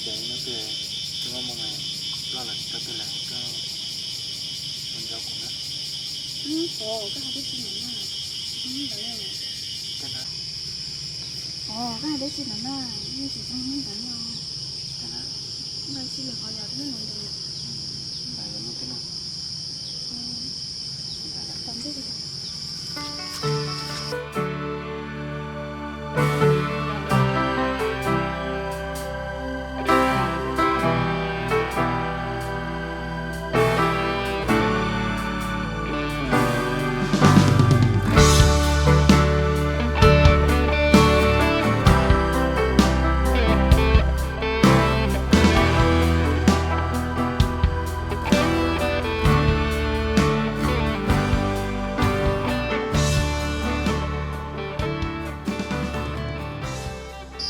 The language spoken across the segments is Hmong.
Ces no ces tsis muaj moo loj lawm, tsis tau twg lawm, koj mus nco kuv na. Ov, koj hais dab tsi ntawd na? Tsis tau ntawd. Ov, koj hais dab tsi ntawd na? Yeej tsis tau ntawd no. Ntawd tsis yog qhov yog hnub no ntawd. Ntawd yog hnub twg no?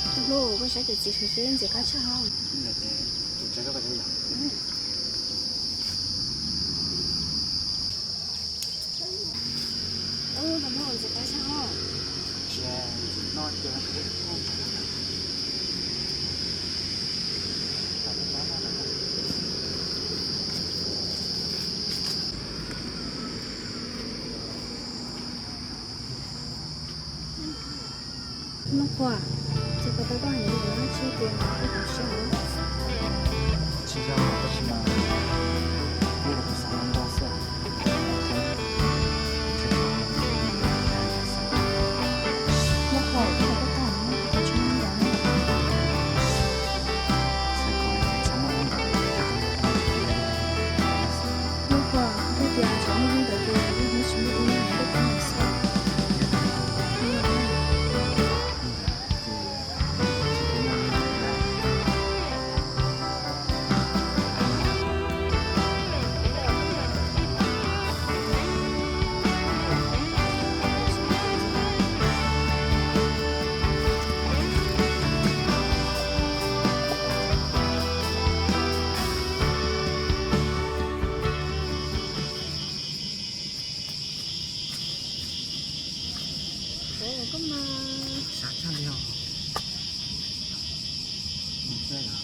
Tus hlub, koj saib tus txiv sawv seb ntxim qab tshaj os. Tus hlub, ntxim qab tshaj os. Noj Qhua, ces koj tau koj hais ntawd, tsis tias koj tus siab. Tsis yog, tab sis mas kuv xav ntau xwb. Noj Qhua, koj hais koj tag, kuv tsis muaj ntawd. Noj Qhua, koj tias tsis muaj ntawd ces yeej tsis muaj ib yam koj tau xwb. Ov, koj mas sab tshaj li os. Mus txawj yog